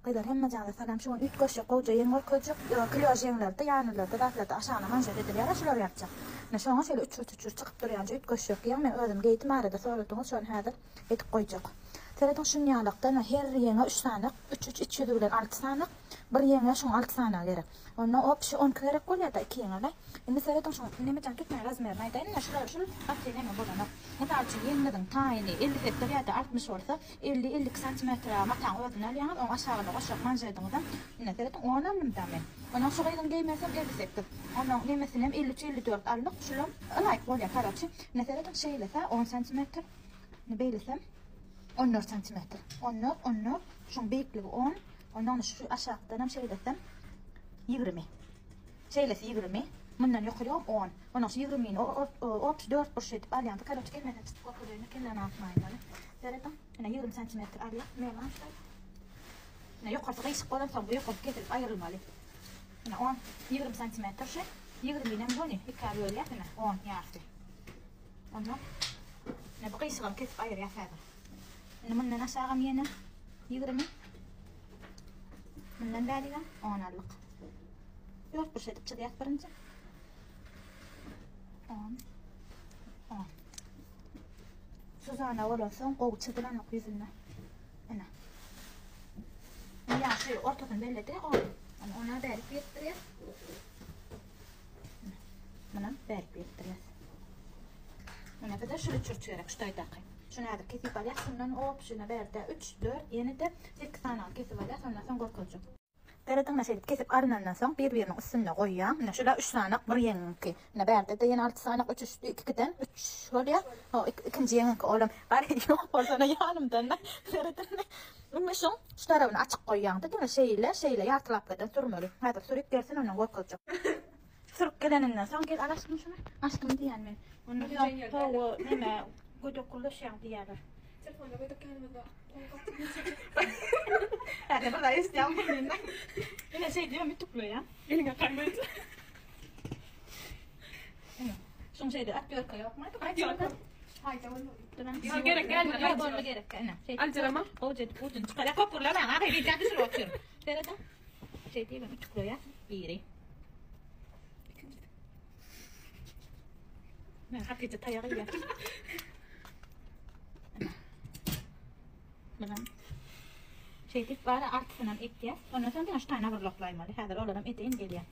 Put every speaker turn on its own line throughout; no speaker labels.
Gyzlar hemmejaňyza salam şu gün üýtgeşik gowja ýeň görkezjek klýož ýeňlerde ýanlarda zatlarda aşagyna manžet edilýär şular ýapjak ine şoňa şeýle üçburç üçburç çykyp durýanja üýtgeşik ýeň men özüm geýdim arada soradyňyz şony häzir edip goýjak serediň şunýalykdan her ýeňe üç sany üç üç iç ýüzi bilen alty sany bir ýeňe şuň alty sany gerek onda opşi on iki gerek bolýada iki ýeňe Indi serediň şuň nemejan tutmaýan razmerini aýdaýyn ine şular şul gaty neme bolanok. Mysal üçin ýeňiňiziň taýyny 58 ýa-da 60 bolsa 50 52 santimetr mataň özüni alýaňyz oň aşagyna goşjak manžediňizem ine serediň 10 aldym-da men. Onuň şu gyzyň geýmesem 58. Onuň nemesinem 53 54 aldyk şulam ylaýyk bolýar karoçi. Ine serediň şeýlese 10 santimetr. Ine beýlesem 14 santimetr. 14 14 şuň beýikligi 10. Ondan şu aşakdanam şeýlesem 20. Şeýlesi 20, mundan ýokaryogam on. Ondan şu ýigrimini otuz dört burç edip alýan. Karoç gelmese çytyp görkezeýin, kelläni agyrtmaýyn ýaly. Serediň, ine 20 santimetr alýan. Meňem şol. Ine ýokarsy gyşyk bolansoň bu ýokarsy kesilip aýrylmaly. Ine on, 20 santimetr şu. Ýigriminem göni ikä bölýäs ine on ýarysy. Ondan ine bu gyşygam kesip aýyrýas häzir. Indi mundan aşagam ýene 20. Mundan bärigem on aldyk. Dörtburç edip çyzýas birinji. 10 10 Suzana bolansoň gowy çyzylanok ýüzünde. Ine. Ýa şu ortasyny belledi, o. Ona bärik birikdirýär. Muna bärik birikdirýär. Muna bize şu üçürç gerek, şu taýdaky. Şuny häzir kesip alýas, şundan op, şuna bärde 3, 4, ýene-de 8 sany kesip alýas, ondan soň görkezjek. Serediň, ine şeýdip kesip alnandan soň bir-biriniň üstünde goýýaň. Ine şular üç sanak bir ýeňiňki. Ine bärde-de ýene alty sanak üç üç ikiden üç bolýar. Ho, ikinji ýeňiňki olam gary ýok bolsana ýanymdan serediň. Indi şuň şu tarabyny açyk goýýaň-da diňe şeýle, şeýle ýartylapkadan sürmeli. Häzir sürüp gelsin ondan görkezjek. Sürüp geleninden soň gel al aşkym şuny. Aşkym diýýän men. Ondan soň hawa neme gödek gürleşýäň diýýärler.
Telefonda gödek ýanymyzda.
Häzir bir zat eşitýän menden. Ine şeý diýýän ütükleýän.
Eliňe gaýmaýjy.
Ine. Şuň şeýle otwýorka ýokmy?
Otwýorka. Haýda bolmaly. Ýok gerek däl.
Ýok boldy gerek. Ine.
Aljyrama.
Gowja edip ujuny çykarýar. Köp gürlemäň. Ahyry wideo düşürip otyryn. Serediň. Şeý diýibem ütükleýär. Biri.
İkincisi.
Men hakyky taýak iýýän. Bilen. Şeýdip bari artysynam etýäs. Ondan soň diňe şu taýyny awurlaklaýmaly. Häzir olaram edeýin gelýän.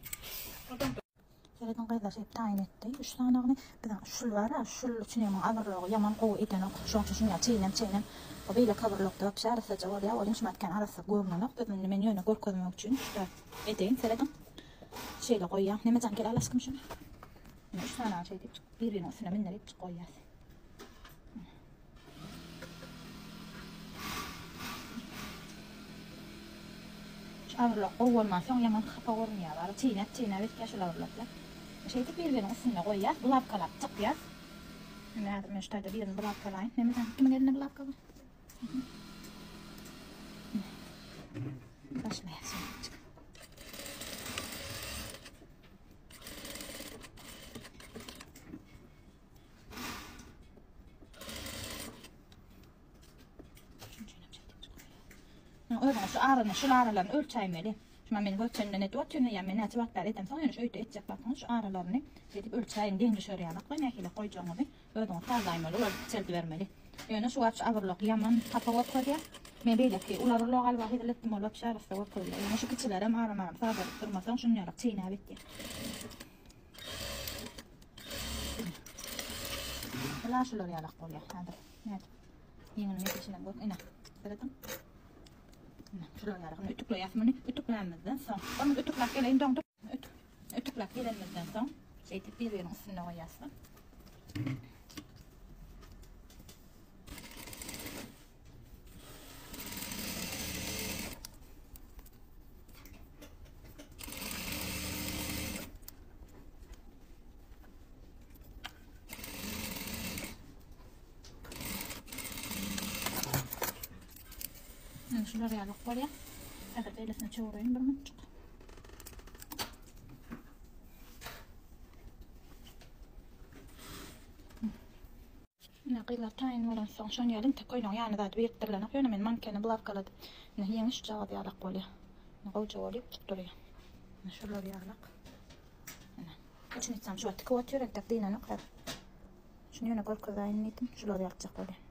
Serediň gyzlar şeýdip taýyn etdi. Üç sanagyny. Biziň şul bar-a, şul üçin hem awurlagy ýaman gowy edenok. Şoň üçin şuny çeýnem çeýnem. O beýleki awurlakda wapşe arassaja bolýar. Ol şumat kän arassa görnenok. Biz indi men ýöne görkezmek üçin şu edeýin. Serediň. Şeýle goýýan. Nemejan gel al aşkym şuny. Üç sanagy şeýdip bir-biriniň üstüne münderip goýýas. Şu awurlak gowy bolmansoň ýaman hapa görünýär. Bary çeýnäp-çeýnäp etýär şol awurlaklar. Şeýdip bir-biriniň üstünde goýýas, bulawkalap çykýas. Indi häzir men şu taýda birini bulawkalaýyn. Neme kimiň elinde bulawka bar? Başlaýas şeýdip. Özüňe şu arany, şul aralaryny ölçäýmeli. Şuma men ölçenimden edip otyryn ýa men näçe wagt bäri edemsoň ýöne şu öýde etjek wagtyňyz şu aralaryny şeýdip ölçäýiň, deň düşer ýalak we nähili goýjagyňyzy özüňiz sazlaýmaly, olar kiçeldibermeli. Ýöne şu wagt şu awurlak ýaman hapa görkezýär. Men beýleki uly awurlagy alyp hezil etdim, ol wapşe arassa görkezýär. Ýöne şu kiçilerem aram-aram sazladyp durmasaň şuny ýalak çeýnäp etýär. Bular şular ýalak bolýar häzir. Nädip? Ýeňiniň edişine gör. Ine, serediň. Ine, şular ýalak. Ine, ütükleýäs muny. Ütüklämizden soň. Onu ütükläp geleýin doňdur. Ütük. Ütükläp gelenimizden soň şeýdip bir-biriniň üstünde goýýas. Ine şular ýaly bolýar. Häzir beýlesine çöwreýin bir minutjyk. Ine gyzlar taýyn bolansoň şony ýaly intek köýnegiň ýany zady birikdirilenok ýöne men mankeni bulawkaladym. Ine ýeňi şujagaz ýalak bolýar. Ine gowja bolyp durýar. Ine şular ýalak. Ine. Üçin etsem şu wagt tikip otyr entek dynanok häzir. Şuny ýöne görkezäýin diýdim. Şular ýaltjak bolýar.